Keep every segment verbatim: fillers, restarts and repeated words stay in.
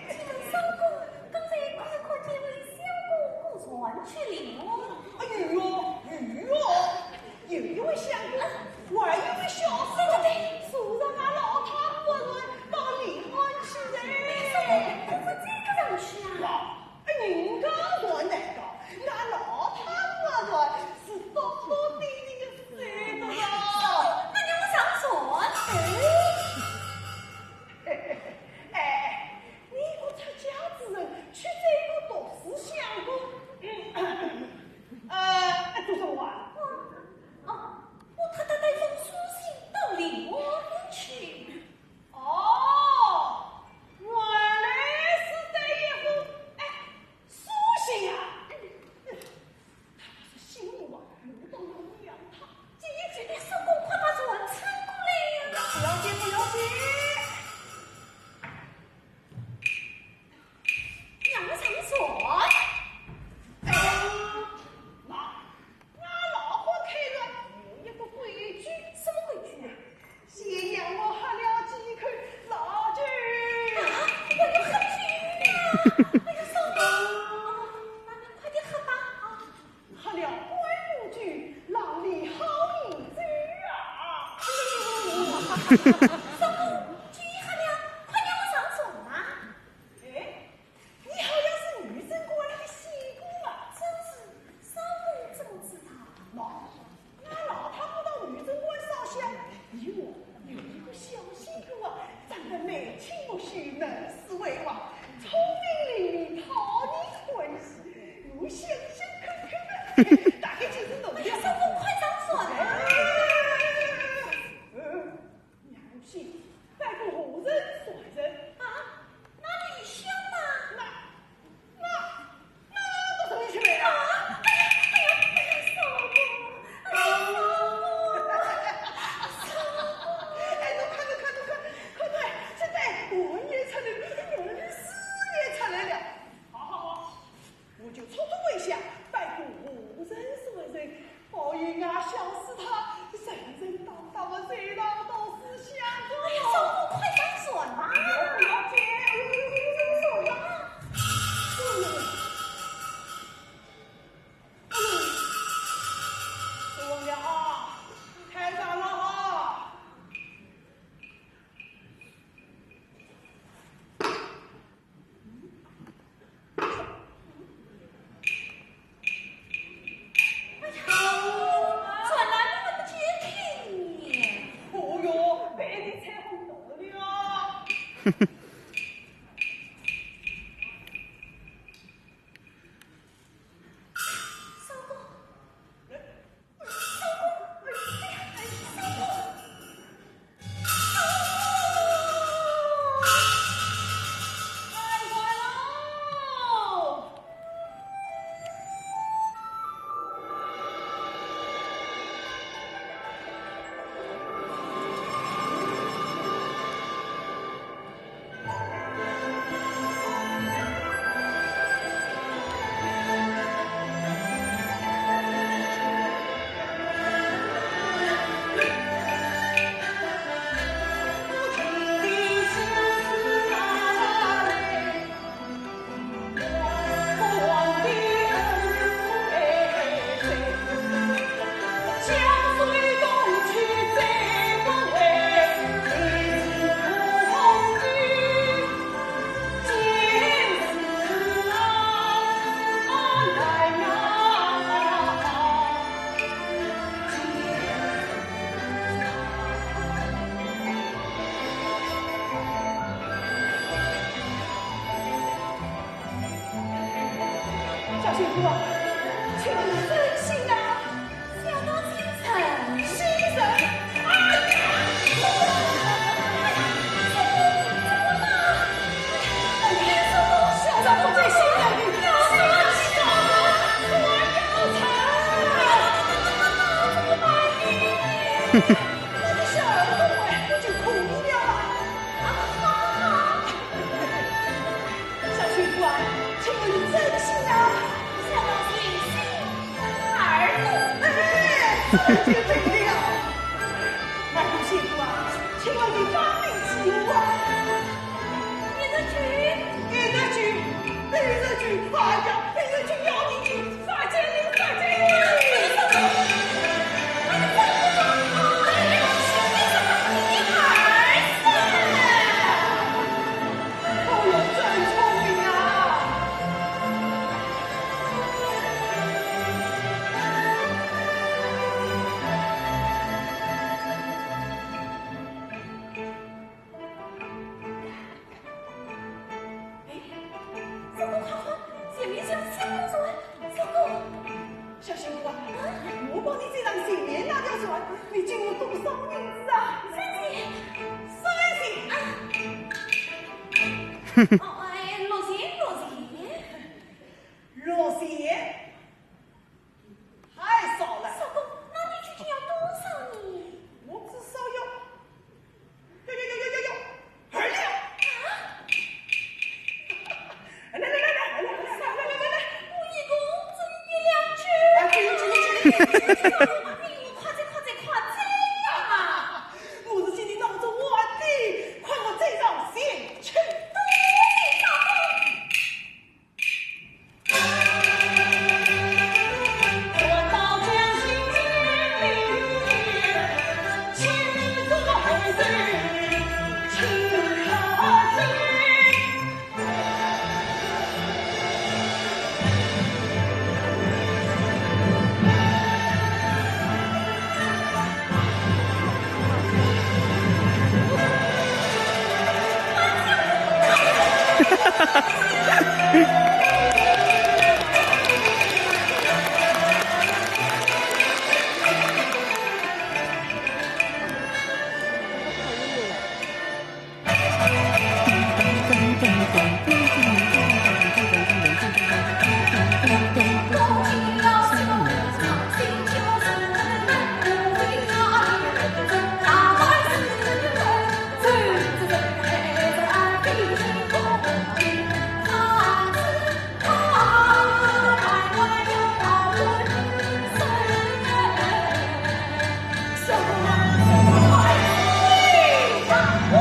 请问相公，刚才快快见了相公，果然去临安？哎呦，有哦，有一位相公，还有一位小婿，对对对，坐上俺老太夫人到临安去嘞。哎，相公，快快这个上去啊！ 哎，人家还难到，那老太夫人是多么的那个谁的啦。那你们上船。哎，哎，你个出家之人，去这个读书相公，呃，做什么啊？哦，我太太带封书信到临安去。 哦，原来是这一封，哎，书信呀。他要是信我，我倒要让他。姐姐，姐姐，相公快把船撑过来呀！不要紧，不要紧。 让我上船。哎呀，那，那老汉开船有一个规矩。什么规矩啊？先让我喝了几口老酒。啊，我要喝酒了。哎呀，相公，啊，那你快点喝吧，啊。 喝了官府酒，哪里好饮酒啊？相公，酒已喝了，快让我上船啊！哎，你好像是女贞观那个西姑啊？真是，相公怎么知道？喏，那老太婆到女贞观烧香，比我有一个小西姑啊，长得眉清目秀，能 是为王，聪明伶俐，讨你欢喜。我想想看看嘛，大概就是侬呀。相公，快上船啊！哎，哎，哎，哎，哎，你还不信？拜个何人算人？啊，那李香呢？那，那， 那我送你去买啊！啊，哎呀，哎呀，相公，哎呀，相公，相公。哎，侬看，侬看，侬看，看对，现在我也出来了，我的诗也出来了。好，好，好，我就出出跪下，拜个何人算人，保佑俺小婿他人人当当的，谁让都是相公。哎呀，相公，快上船吧！不要，不要紧，我，我，我，我上船吧。 哎呦，哎呦，不用了啊，开船了啊！哎呀，船来了，没得监听呢。哦哟，被你吹昏头了。 相公，相公，哎呀，相公，相公，快快来！ 小媳妇，请你真心啊！小姐，请。心神。哎呀，怎么了？哎呀，小姐，我最心疼你，心疼你，小姐，我要惨了，怎么办呢？我的小耳朵哎，我就哭了啊！啊，好，好。 小媳妇啊，请问你真心啊？小姐，心，耳朵。哎，这就对了。哎，小媳妇啊，请问你芳名几何啊？你的举快快，前面像小船，小哥。小仙姑啊，我帮你这趟前面那条船，你借我多少银子啊？三千，三千。啊。哦，哎，六千，六千。六千？ 太少了。小哥，那你究竟要多少呢？我至少要，要，要，要，要，要二两。啊？来，来，来，来，来，来，来，来，来，来。我一共只有一两银。啊，对，对，对，对，对，对，对。哎呦，快点，快点，快点呀！我是心里闹着我的，看我这张先去。对，大哥。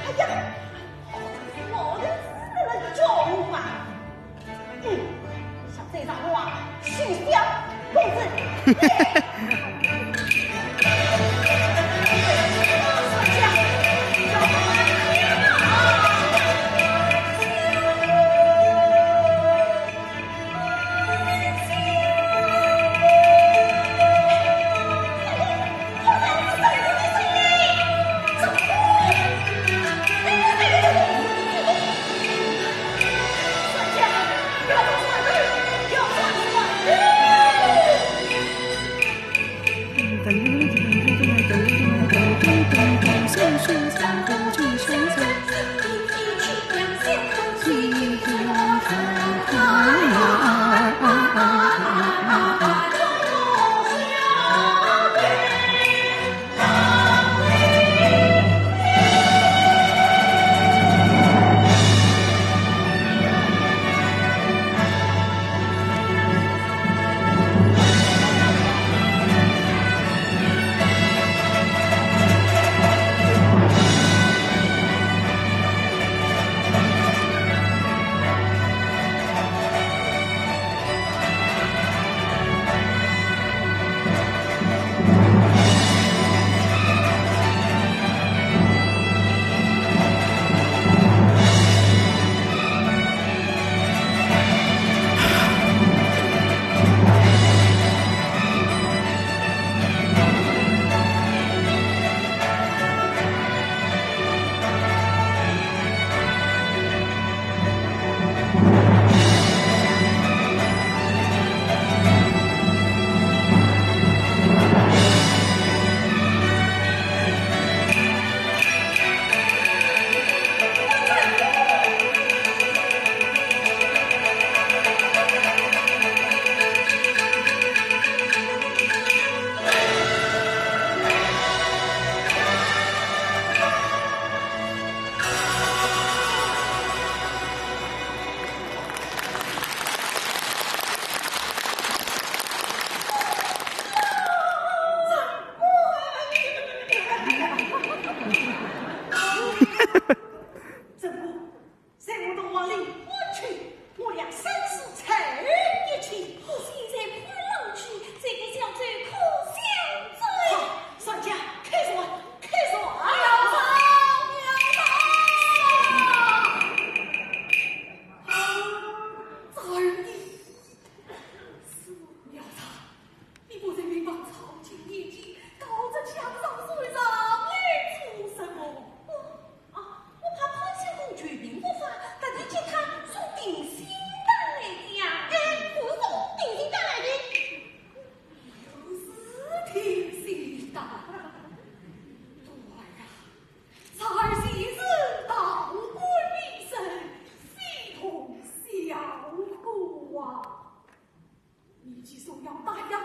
哎呀，老头子在那叫我嘛。 嗯，想这场我啊，休想控制。要打呀